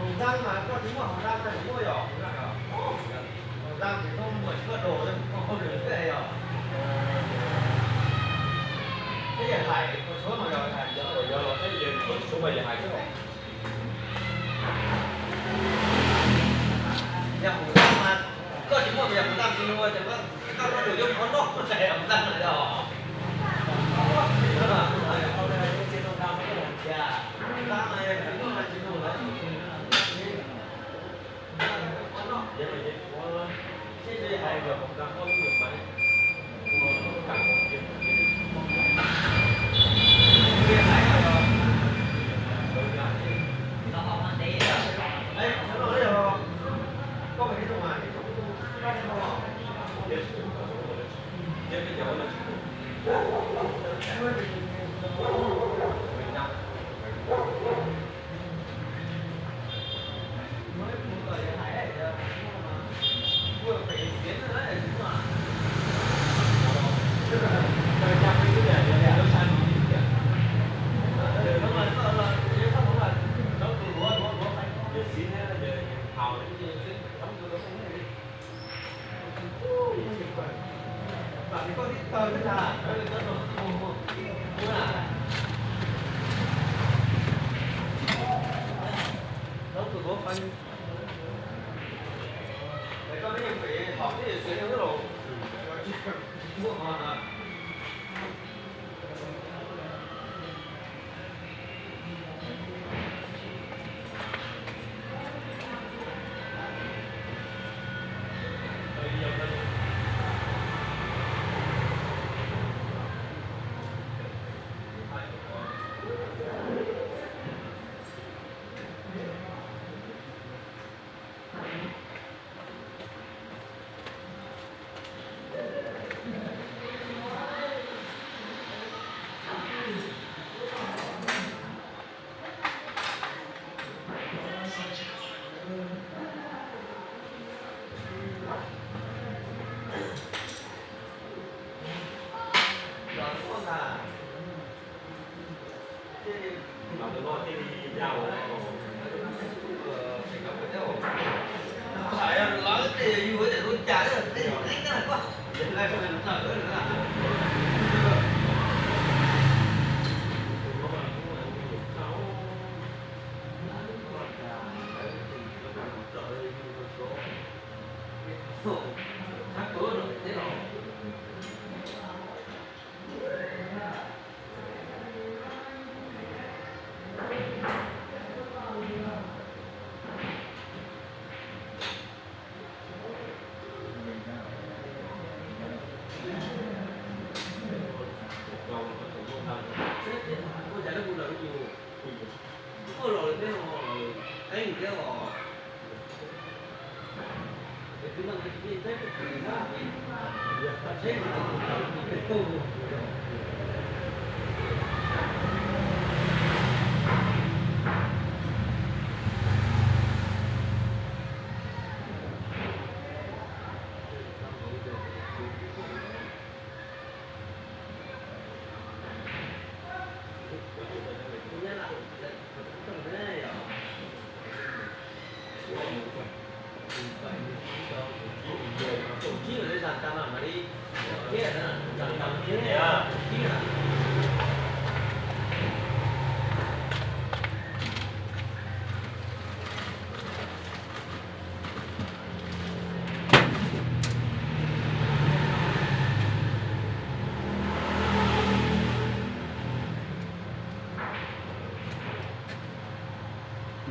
Hauv Nrab mas koj tsis muaj Hauv Nrab mas muaj yog? Hauv Nrab ces koj muaj tsis muaj dos, koj hauj lwm thiab yog? Thiab yog hais tus Suav no yog hais, yog los thiab yog tus Suav mas yog hais xwb los? Yog Hauv Nrab mas koj tsis muaj, yog Hauv Nrab tsis muaj ces koj, koj lub tus yuav qhov noj Hauv Nrab no yog?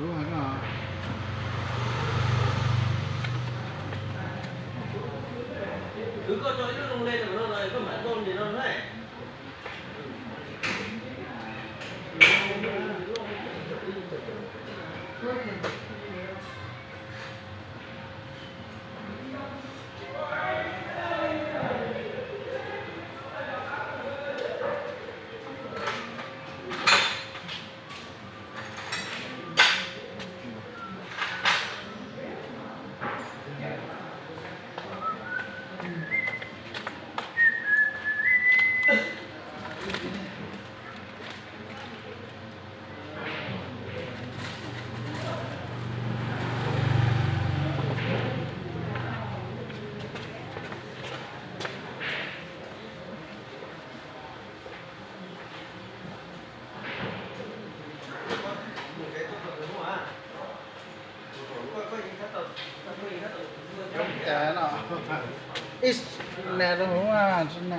Lub hais koj. Kwv koj tso ib lub zoo le no, koj mam tso li no na. Ib nab rau hauv tsi na.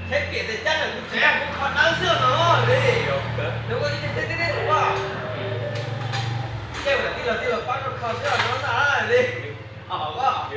Tsheb piam tes cab ntawm kuv tsev kuv kho dawb xwb no li. Nws ua li tsheb tib teb tus, tej tij los tij los pab rau kho xwb no na li. Ho koj,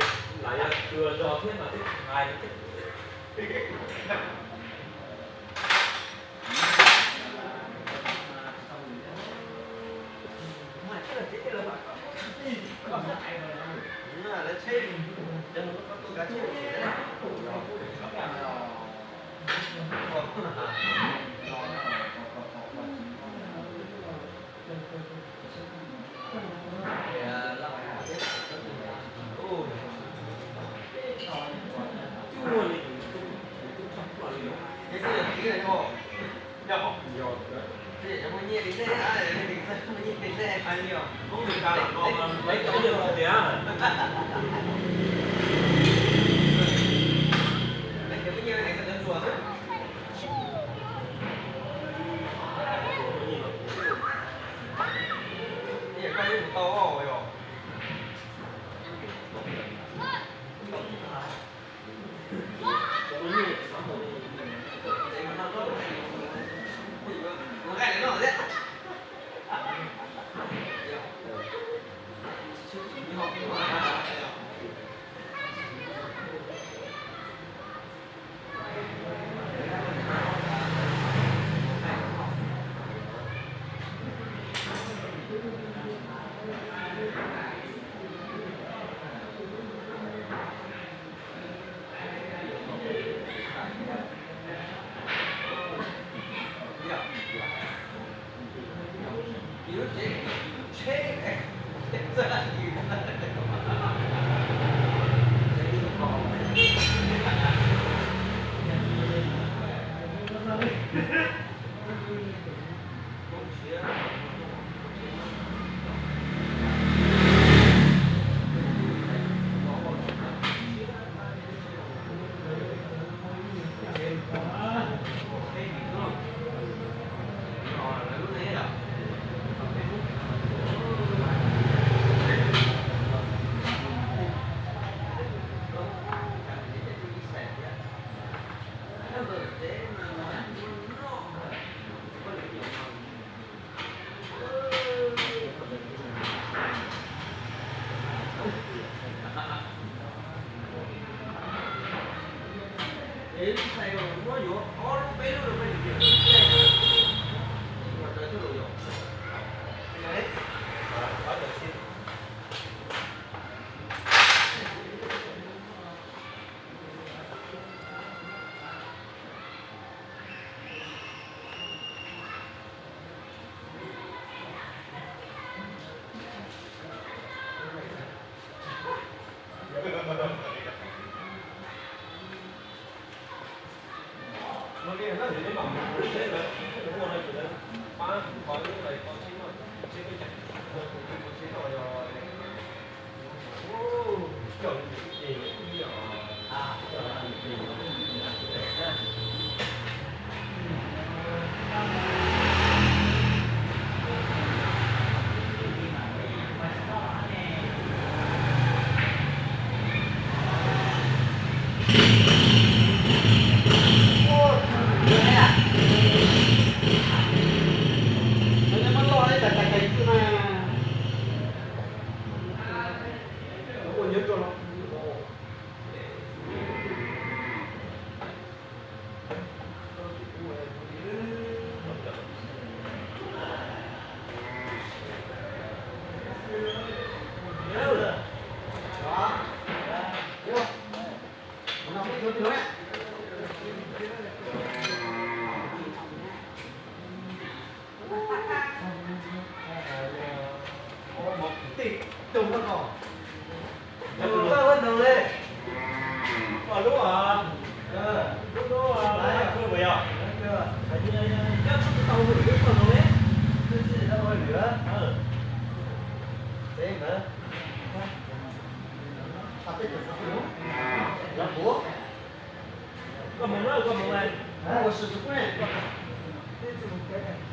Koj mus na, koj mus na.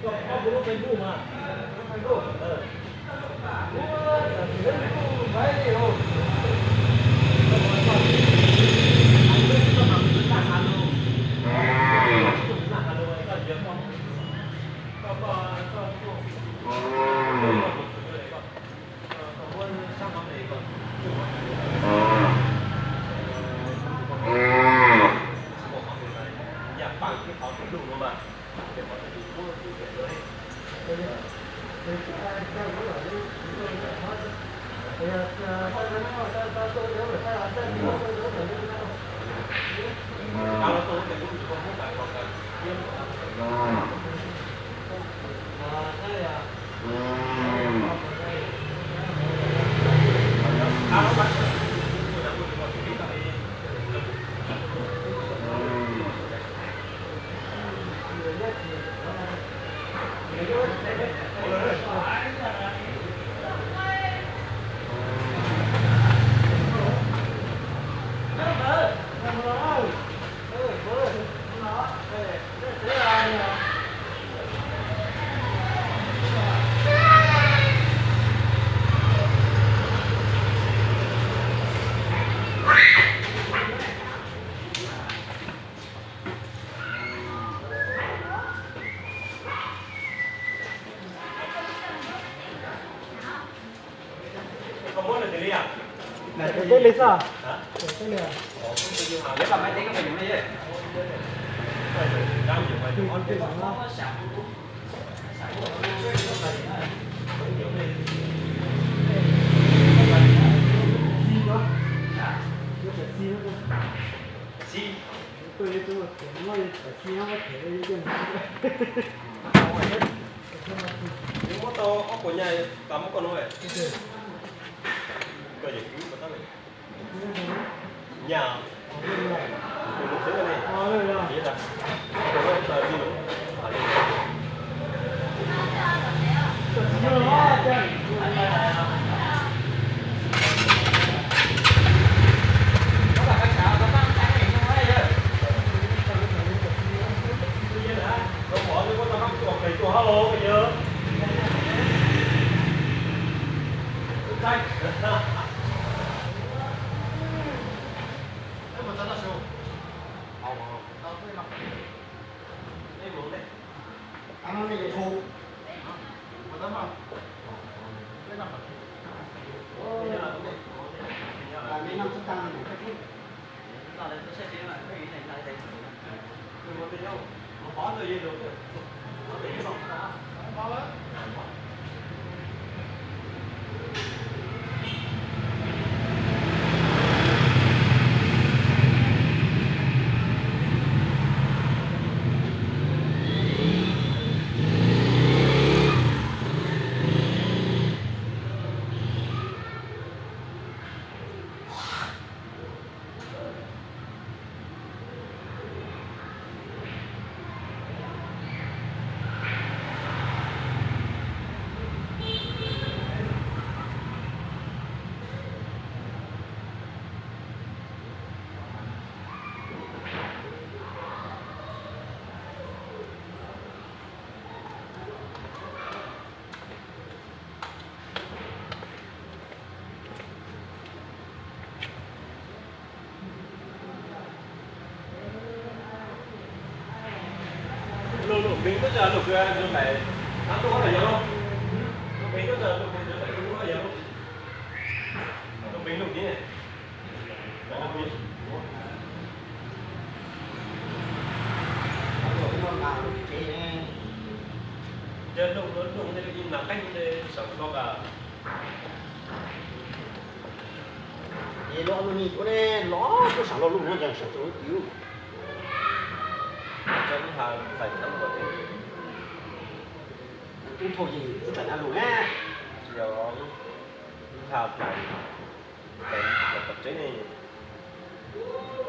Koj, koj mus lub Facebook mas. Teb li xwb. Muab tau ob puas nyaj tas muab koj no. Koj yawm kwv puas tab nyaj. Es los lus ni ua ne, los kuj sam los lus no cas sam tus lub piv. Ub thaum yim txij tsaim na lus na.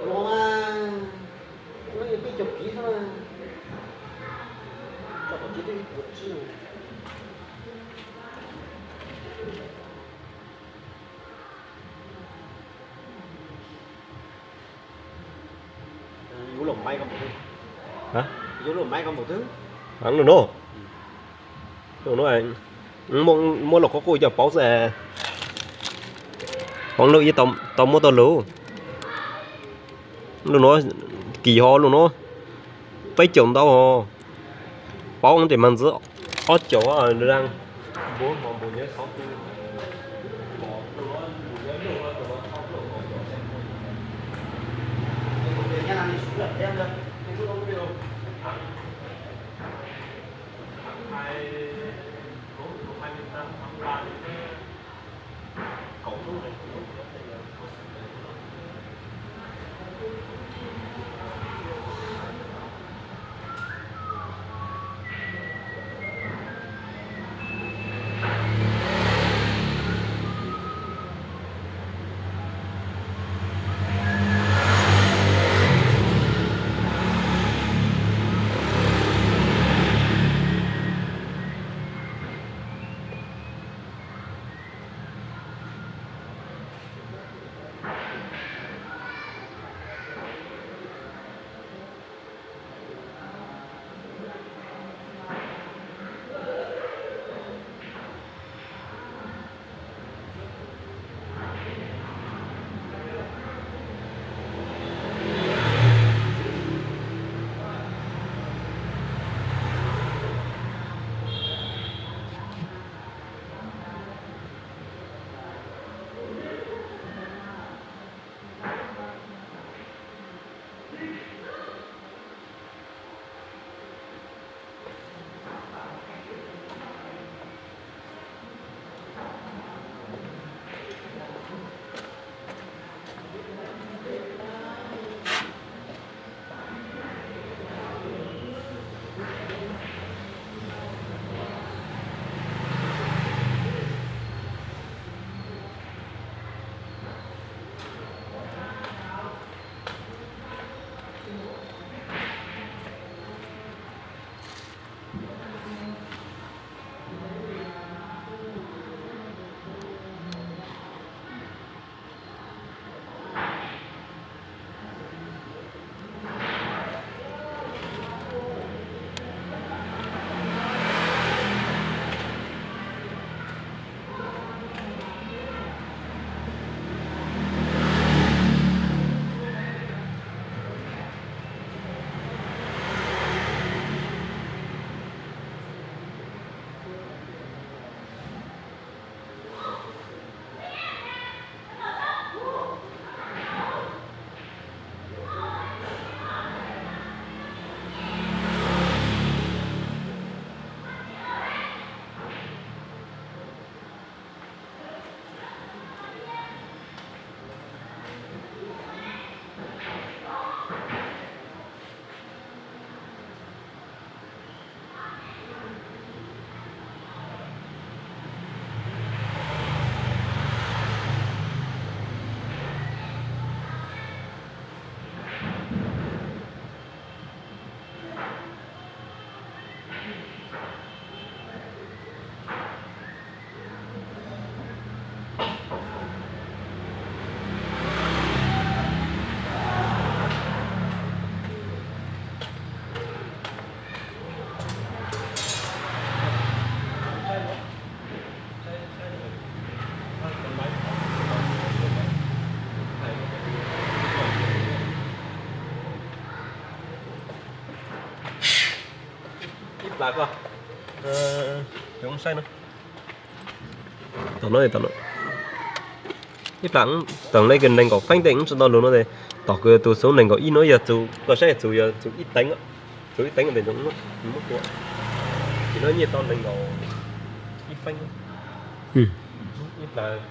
Los mas, no yog peb cov piv xwb na. Tso kom tib tug ib puas tsib no. Yuav luam maiv koj npaum twg? Yuav luam maiv koj npaum twg? Lus no, lus no muab los qhuav qhuav coj pauv xwb. Pauv lub ib tau muab tau lus. Lus no kim ho lus no peb caum ntau ho. Pauv tes mas ntxiv ob caum. Plas ko, saib no, tom no, tom no, ib plas, tom no kws nees nkaum feeb tes tsis tau lug no, tom kws tus xub nees nkaum ib no yog txug, koj saib txug yog txug ib teev, txug ib teev tes muab tua, tim no nyiaj tau nees nkaum ib feeb, ib plas.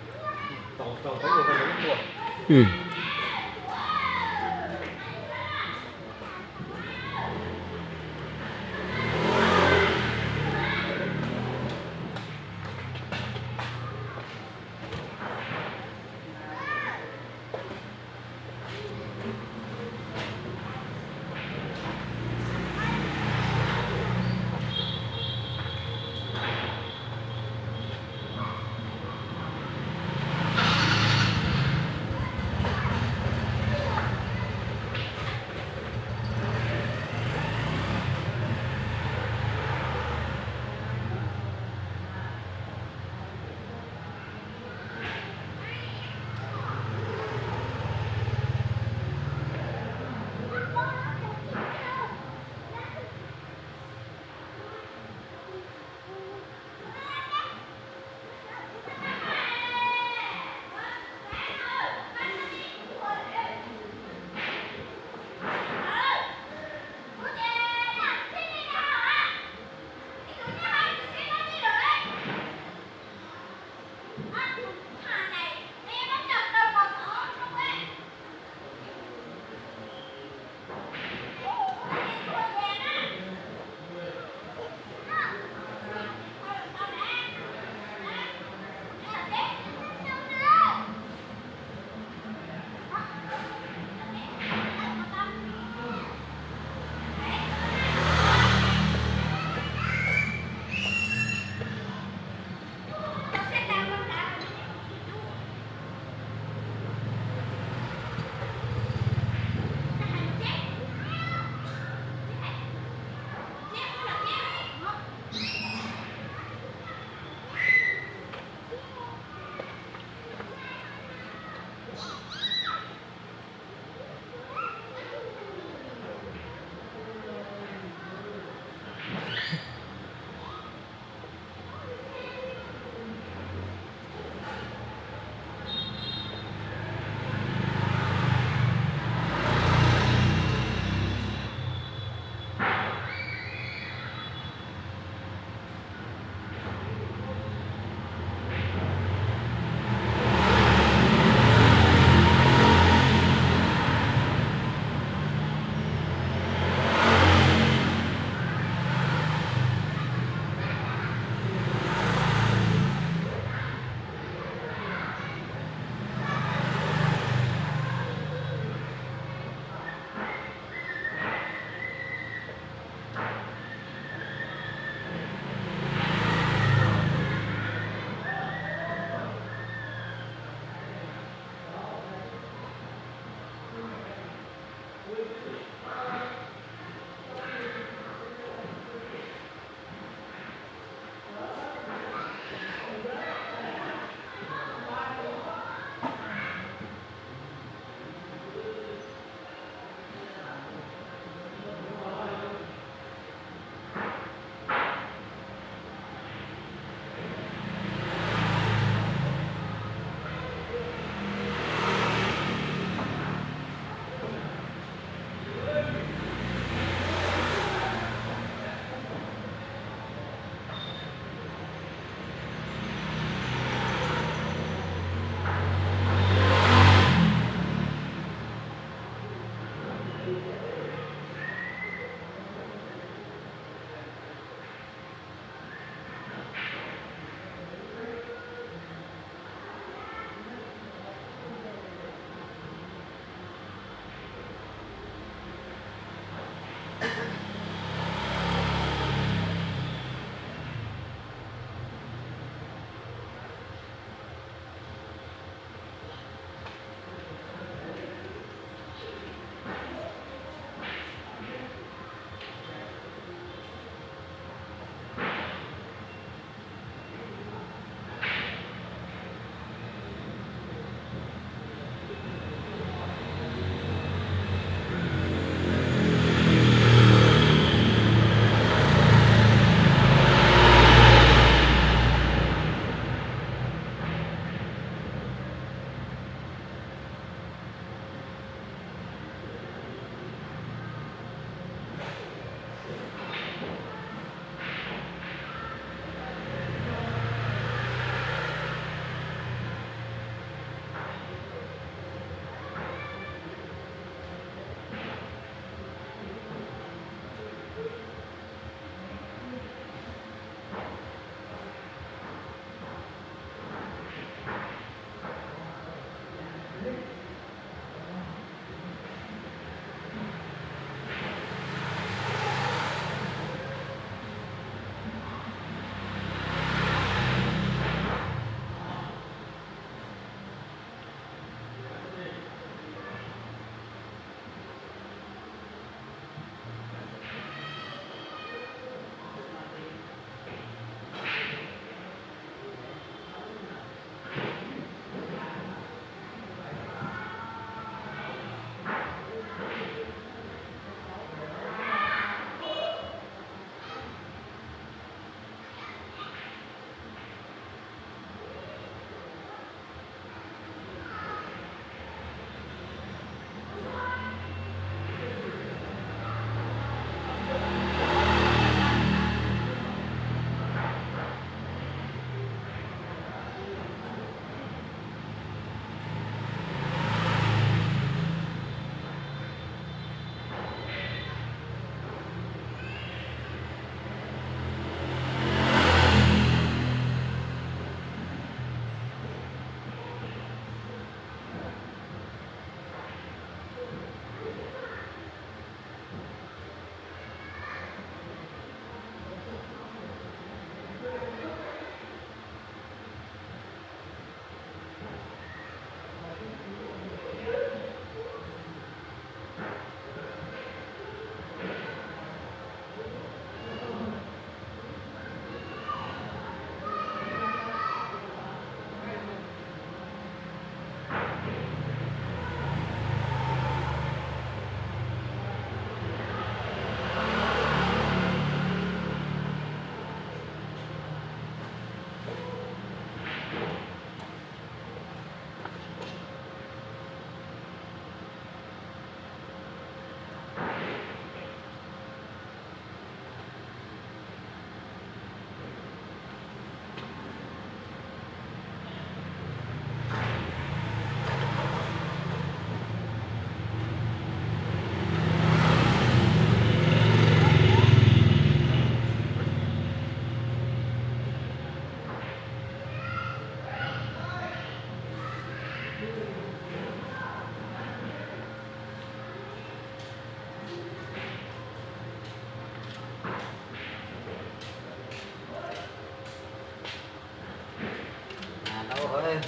Tus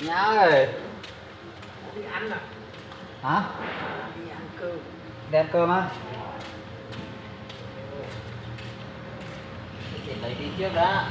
nyab, hả? Đi ăn cơm á. Chị lấy đi trước đã.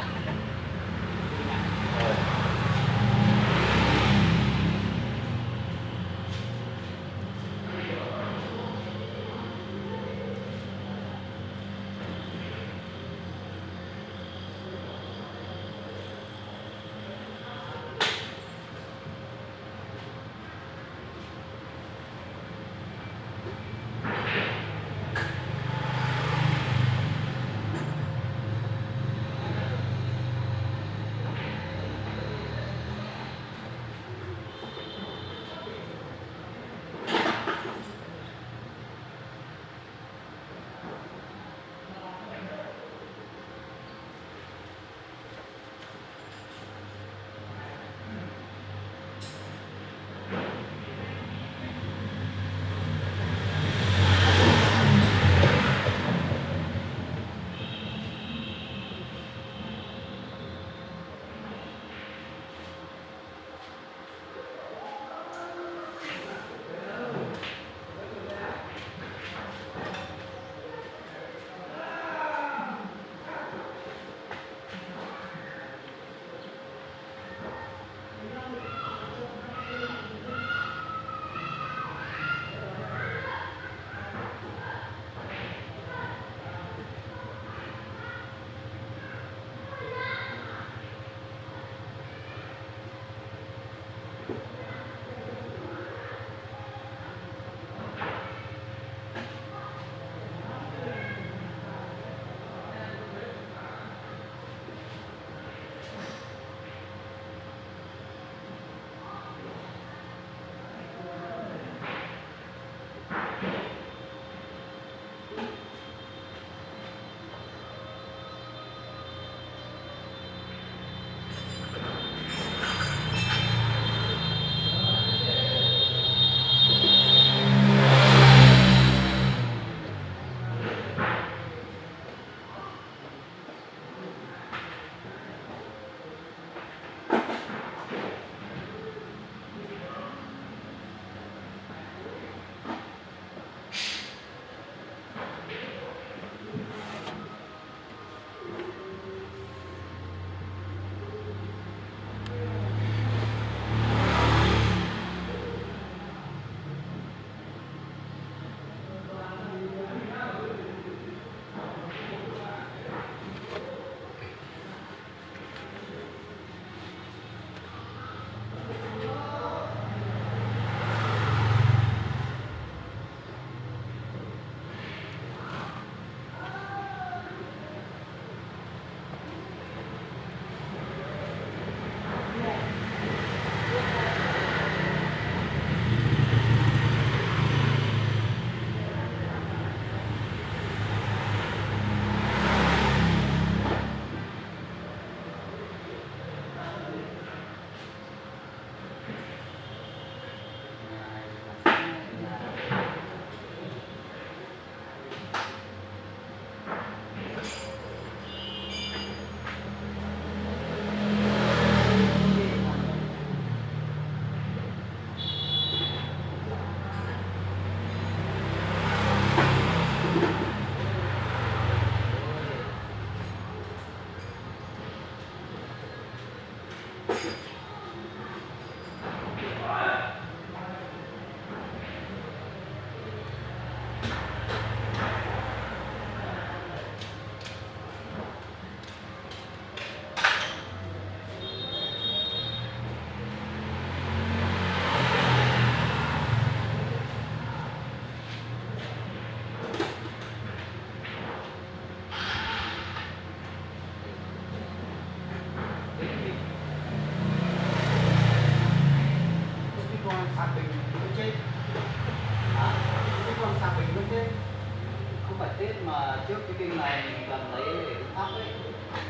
Không phải Tết mà trước cái kênh này mình toàn lấy để uống thóc ấy,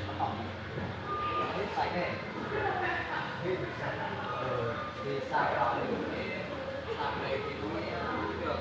nó mỏng, nó hết sạch ấy. Hết sạch. Ờ, thì sạc vào thì sạc này thì nó mới được.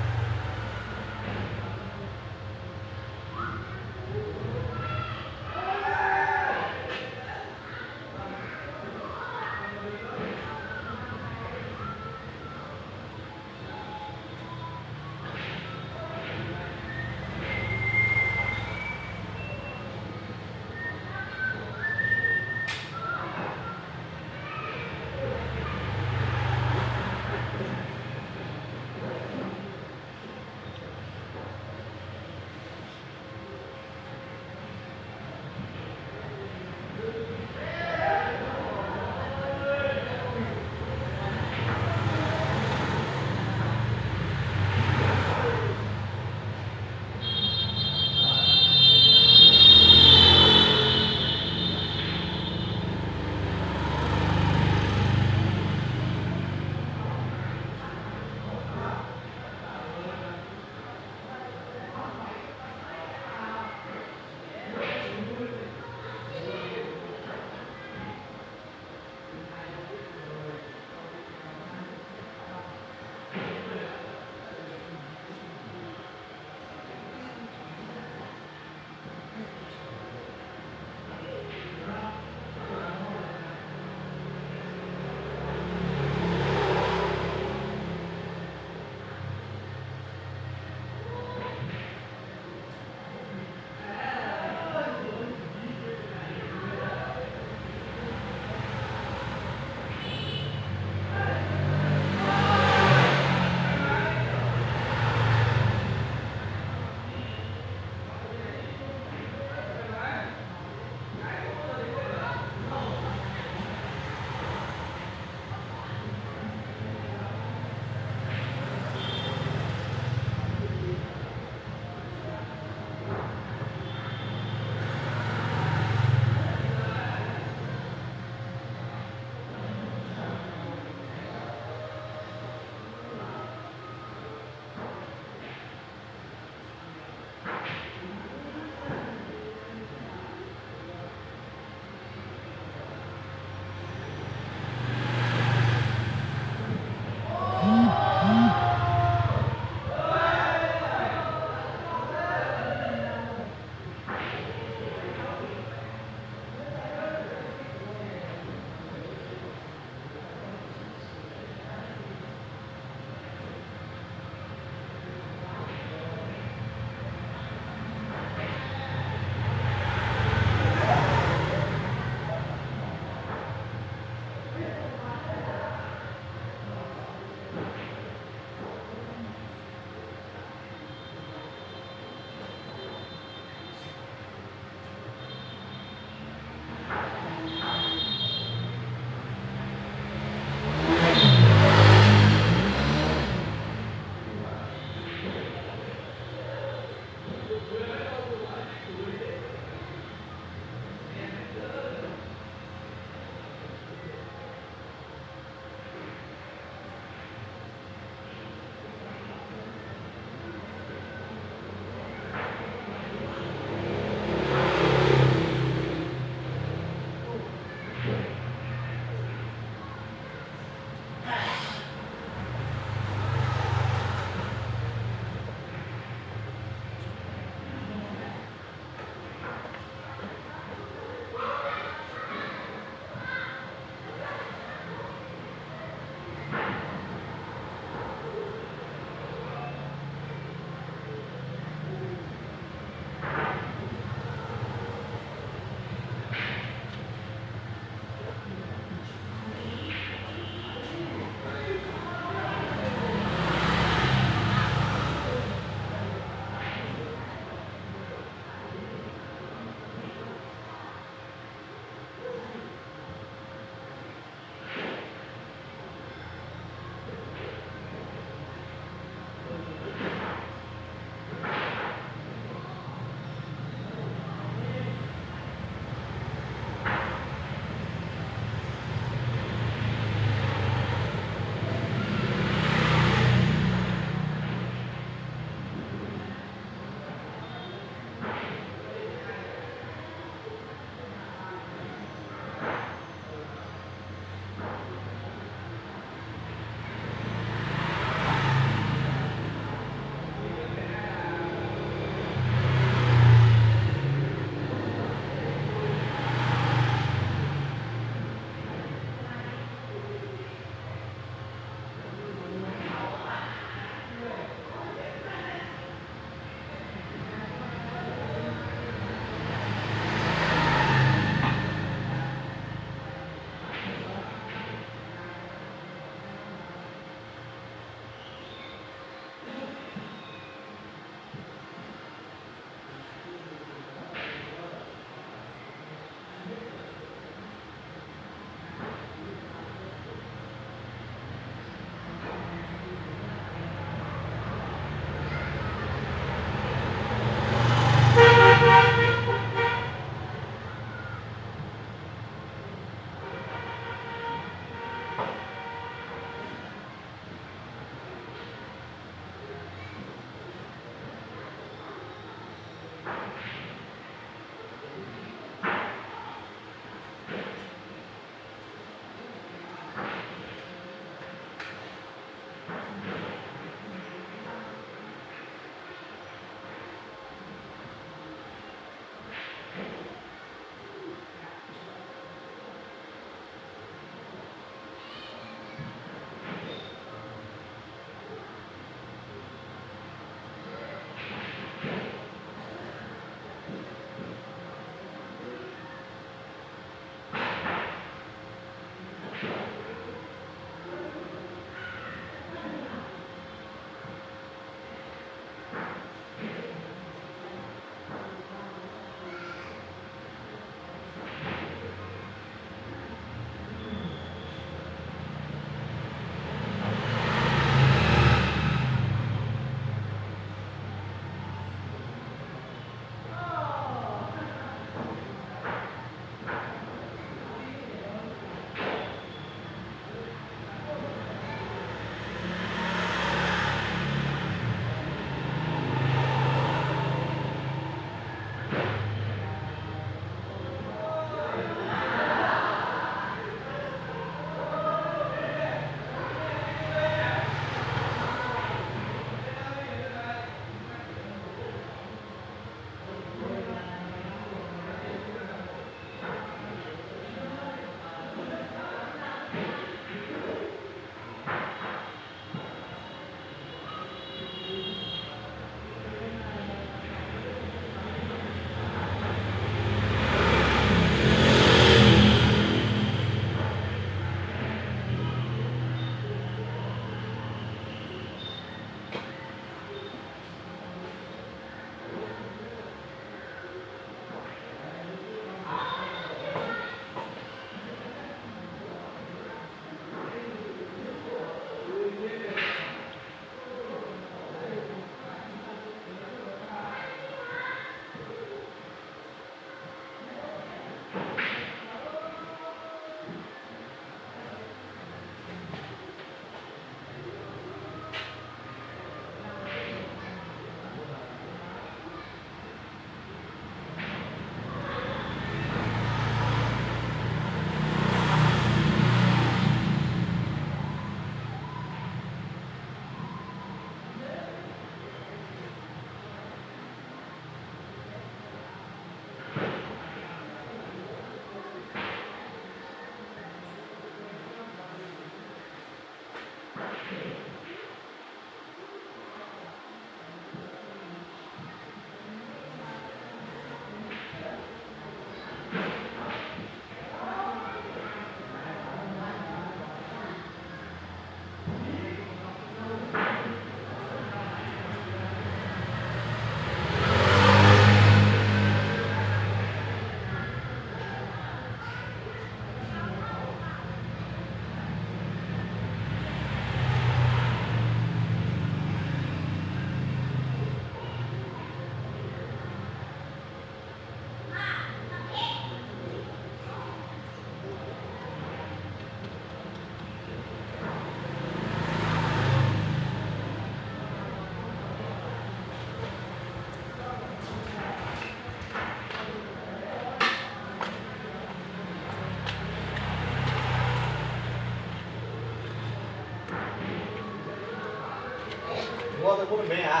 Yuav tau muab lub npe a?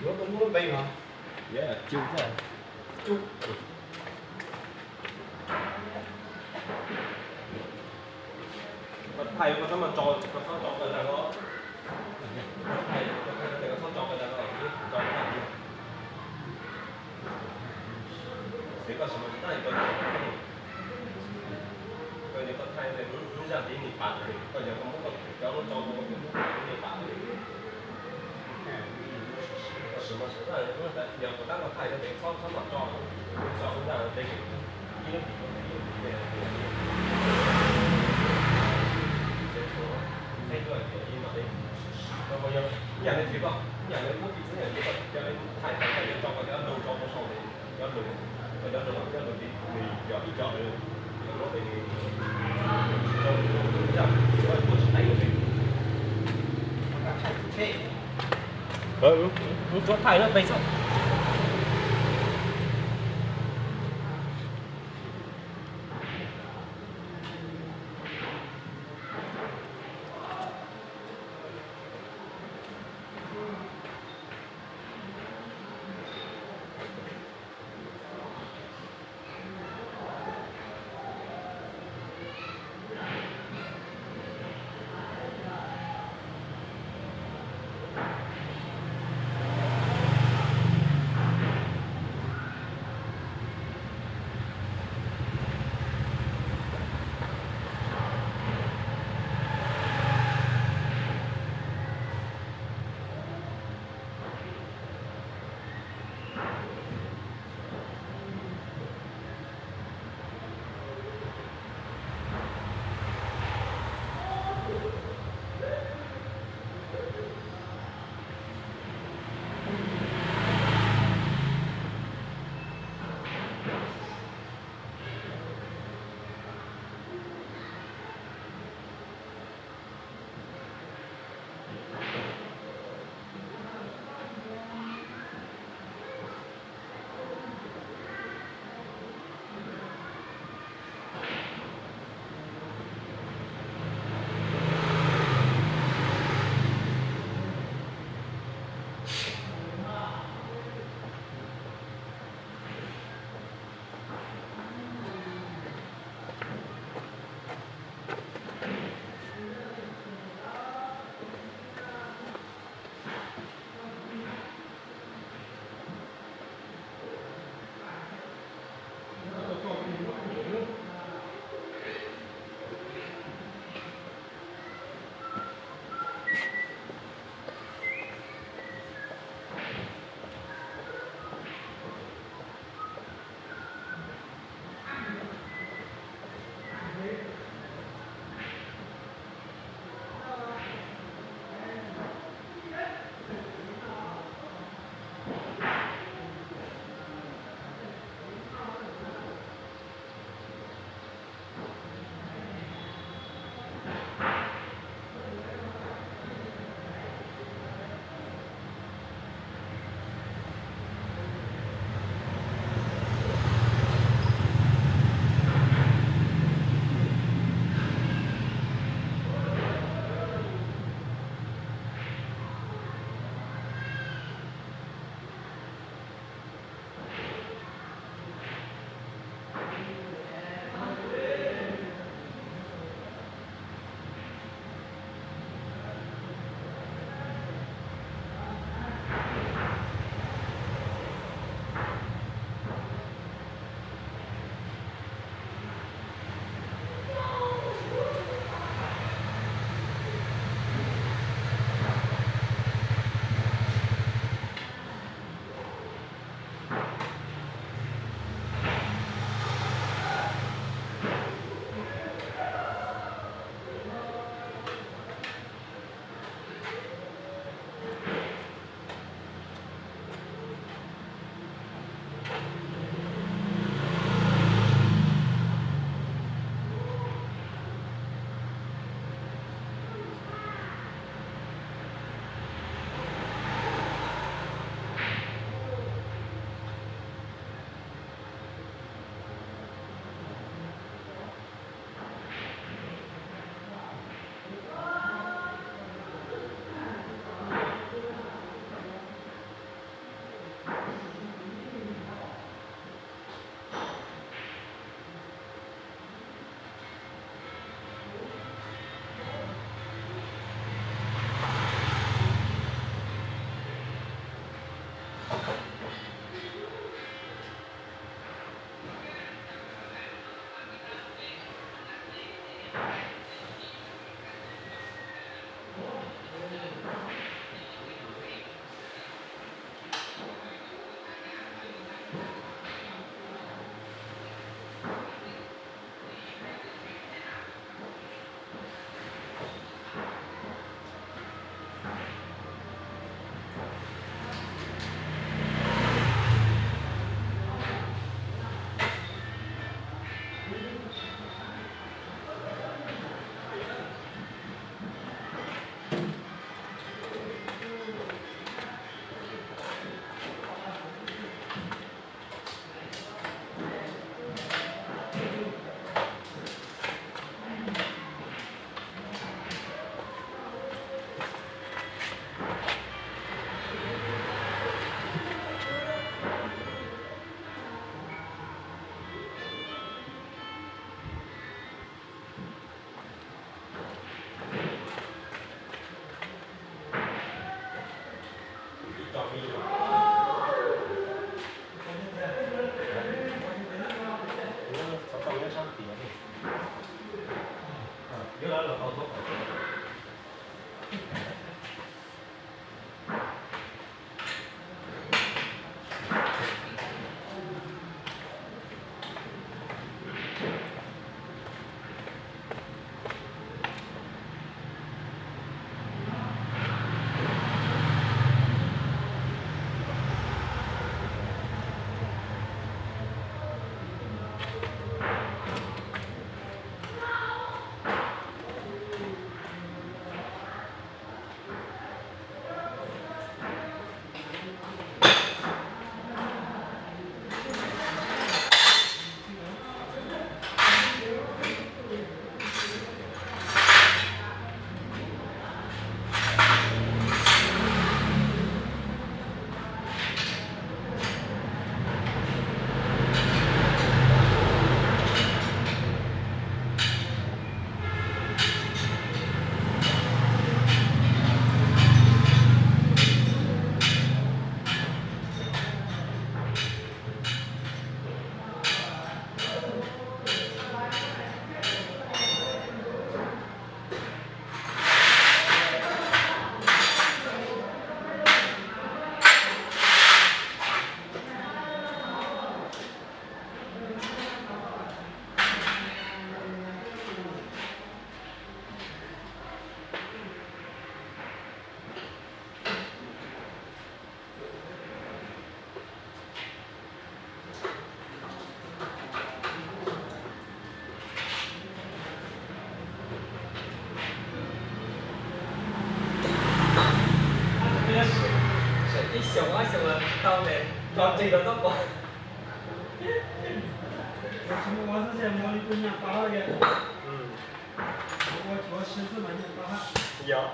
Yuav tau muab lub npe no. Yuav cug thiab. Cug. Koj thaij koj txhob muab tso, koj txhob tso qab zaj ko. Koj thaij, koj thaij koj txhob tso qab zaj ko, tso qab zaj. Xwv koj sim mas tsis tau koj, koj thaij lub zaj tiv ni pam, koj yog koj muab koj cov lub tso ua koj tus lub ni pam. Koj sim mas tsis tau, yog kuv tab koj thaij koj txhob txhob mam tso, tso lub zaj tiv ib lub tiv ib lub tiv. Yam li txiv koj, yam li muab tiv xwb yam li koj cov thaij tau koj yuav tso koj cov lus tso rau saum cov lus, koj cov lus cov lus tiv nws yog ib co, yog lub tiv nws tsis tau, yog tuaj tsis tau lub tiv. Lub tsuab thaij lub pes xwb. Ib xyoos ob xyoos los tsis tau tes, tso tseg rau txob pov. Tsis muaj ua xwb, muaj li tus nyam pab hab. Ua tsis ua si xwb mas nyam pab hab. Yog.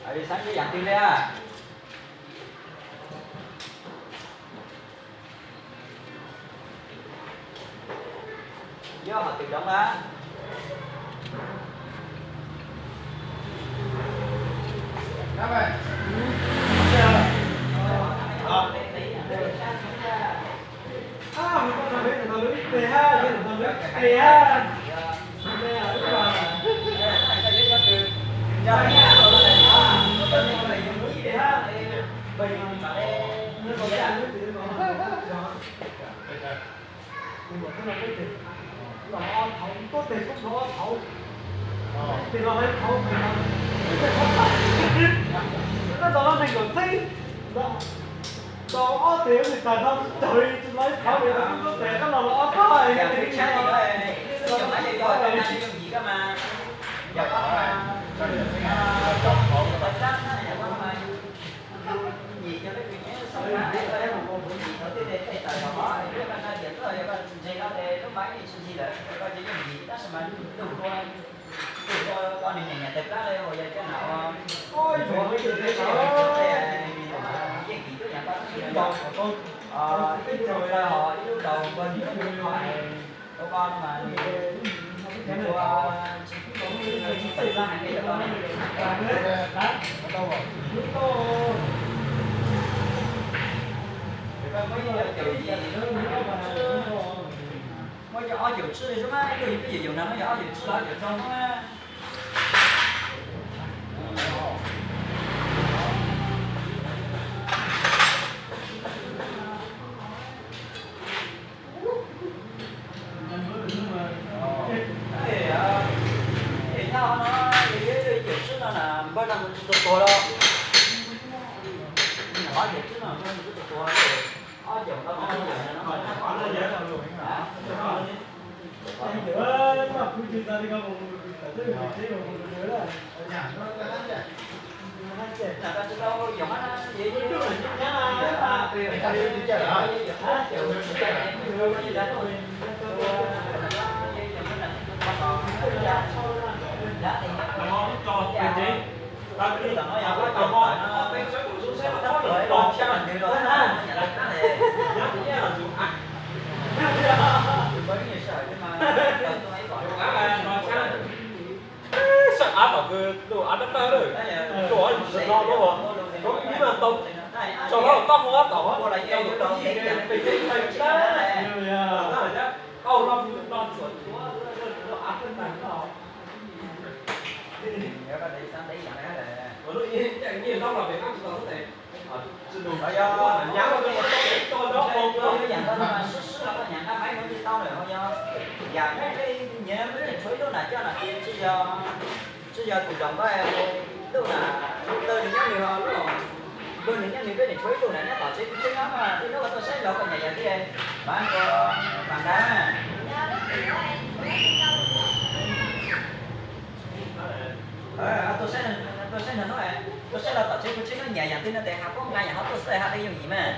Xav yam twg li a? Nyob hauv twg doov a? Los ob thaum, tuab teg koj los ob thaum, teg los lawv thaum, koj tos lub neeg kaum txheeb, tos ob teg wb tag no raug li tsis los ib thaum li, tuab teg koj los los ob thaum. Nyim cov peb kwv tij xav, nyim thaum twg tej tawm los, yog koj tsa tias tuaj, yog koj ntse no ces lub maiv yeej tsis ncig lawm, koj ces yeej nyim, tab sis mas lub hlua, lub hlua koj nws nyiam nyiam tawg plab li uas yog cov nam ua, ua peb tej yeej kis tuaj yam koj tab sis ib lub plaws ho ib lub laus koj nws ua koj mas nws ua tsis tawg plab heev li koj. Muab cov ob caum tswb li xwb mas, ib tug yus peb yus yus no muab cov ob caum tswb los ob caum rau mas. Es nyob no, ib caum tswb no na, npawg no tsis tau tuag los? Ob caum tswb no npawg tsis tau tuag, ob caum no, Sab av tom kws lug av dab dawb lawm, lug av yus tsis tau lub, koj ib hnub no tau tso hlob taub hau tab tom, tso yus pes yeeb pes yeeb pes tsab, tau no no txuam tsuav lub av peb tag no. Ua lub ib caij nyiaj zaub los pem qab tsis tau xwb tes. Yog yam no mas sib sib los koj nyam nqa maiv no yeej tau lawm ho yog yam peb nyiam peb tseem tshuav ib lub nam coj nam ces tsis yog, tsis yog tus zoov koj lub nam lub tawg nws nyob nws ho lub npawg nws nyob nws, peb tseem tshuav ib lub nam nyob tom tsev pw tseeb no mas tej hnub koj tuaj saib los koj nyam yam thiaj mas ua mas nqa. Tuaj saib no, tuaj saib los tom tsev pw tseeb no nyam yam twg no tes ha poob nqa yam ho tuaj xwb ha peb yooj yim mas.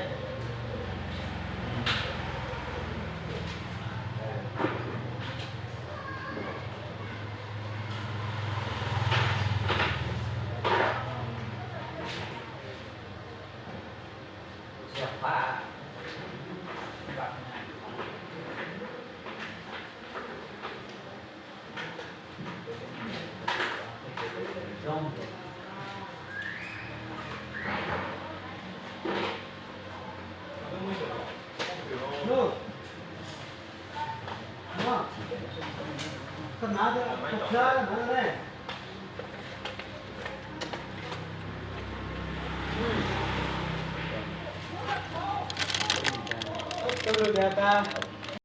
Koj lug tias tas.